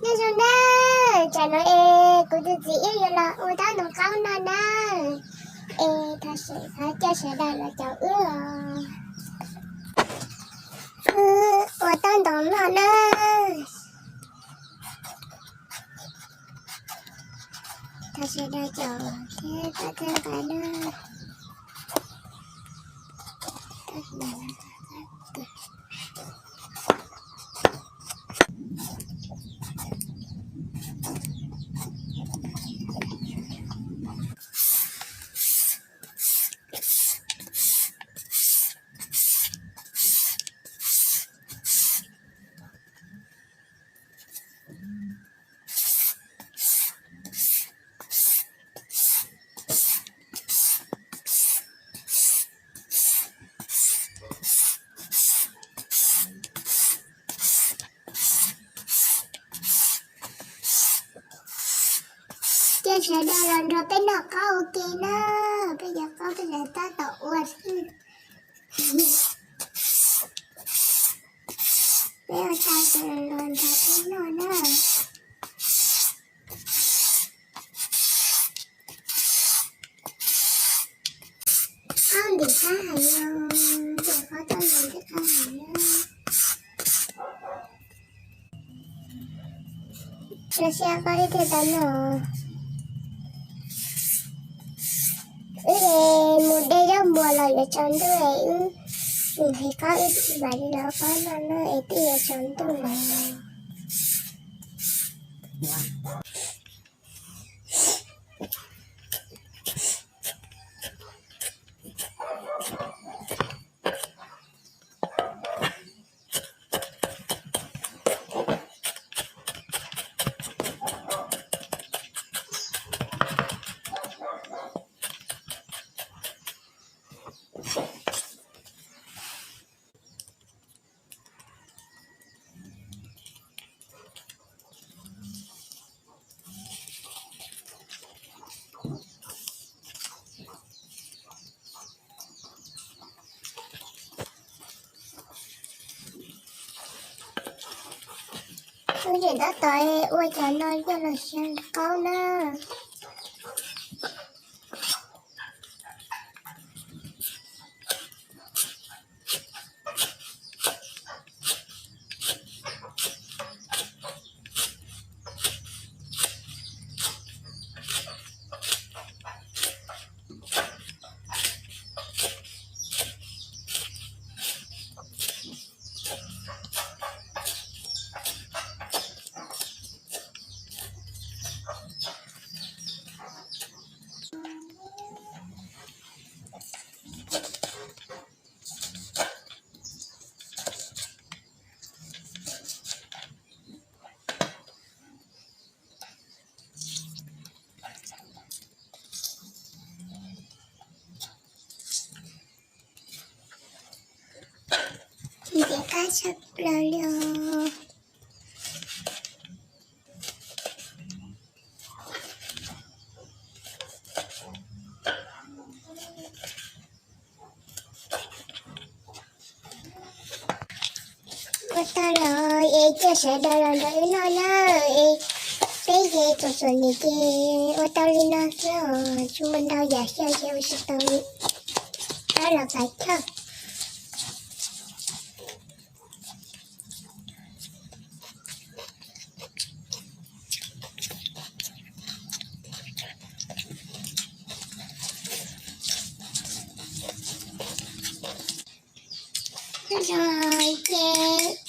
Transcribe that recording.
Nyob zoo nawb, tsam no es kuv tus txiv wb yuav los ua taub ntoo qaub no nawb. Es thov sawv, thov coj sawv daws los caum wb os. Wb ua taub ntoo no nawb. Thov sawv daws caum thiab pab txhawb nqa nawb. Coj sawv daws los nrog peb noj qaub ua ke na, peb cov qaub peb lawv tab tom ua xwb. Peb ua tau ces los nrog peb noj na. Qaub ntim qab heev no, ntim qaub tau ntim qab heev na. Rau siab qaub ib thiaj tau noj. Wb es mus de zaub npua los yuav tsaus ntuj es wb mus nqhis qaub wb mam li los qaub noj na es twb yuav tsaus ntuj lawm. Wb tseem tab tom ua cas no coj los xyaw qaub na. Ntim qab tshaj plaws li os. Ua tau los es coj sawv daws los nrog wb noj na. Es peb ces txom txom nyem ces ua tau li no xwb os, tsis muaj ntau yam xyaw ces ua tsis tau li. Rov los pais thawj. Ces